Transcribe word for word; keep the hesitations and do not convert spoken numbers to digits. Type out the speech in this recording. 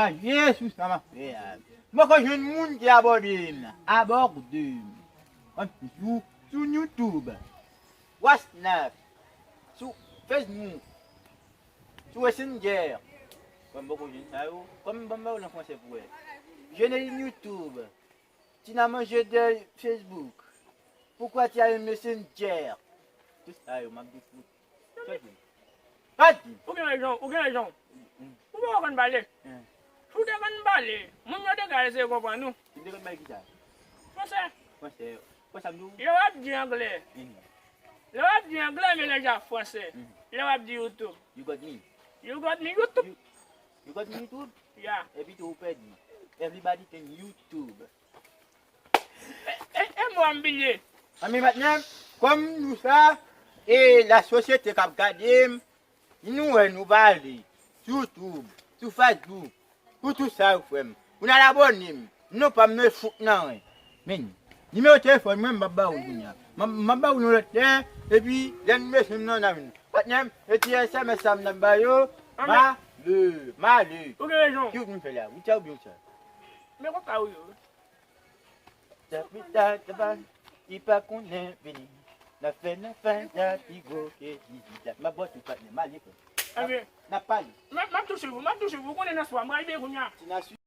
ankouraje sou sa m ap fè a. M poko jwenn moun ki abòne m nan. Abòne m. Sou, sou YouTube, WhatsApp, sou Facebook, sou Messenger. Kòm m poko jwenn sa yo, kòm m ban m ba yo nan fransè pou wè. Je n'ai ni YouTube. Tu n'as mangé de Facebook. Pourquoi tu as un Messenger? Tout sa yo, m ap di pou. Sa di. Sa di. Ou gen rezon, ou gen rezon. Mm. Ou pa konn pale. Mm. Si w te konn pale, moun yo te ka eseye konprann ou. Si m te konn pale ki sa? Fransè. Fransè. Fransè, m di w. Lè w ap di anglè. Mm. Lè w ap di anglè melanje ak fransè. Mm. Lè w ap di YouTube. You got me. You got me YouTube. You, you got me YouTube? Yeah. Epi tou ou pèdi. Everybody can YouTube. E, e, e mo a m bliye. Zanmi patnè m, kòm nou sa, e lasosyete k ap gade m, si nou wè nou pale sou YouTube, sou Facebook, sou tout sa yo frè m, pou n al abòne m, non pa m nan fout nan ren. Men, nimewo telefòn mwen, m ap ba ou l kounye a. M ap, m ap ba ou l yon lòt lè, epi lè nou bezwen m nan, n a vin. Patnè m, e ti S M S sa m ap ba yo, male, male. Ou gen rezon. Ki ou vin fè la? Ou tè oubyen ou tè? Men konsa ou ye. Tapita taba, li pa konnen vini. N ap fè, n ap fè, dati gwo ke dizidat. M ap bò tou patnè, m ale frè. N ap, n ap pale. M ap, m ap tou swiv ou, m ap tou swiv ou, ou konnen nan swa, m pral byen kounye a. Ti n a swiv.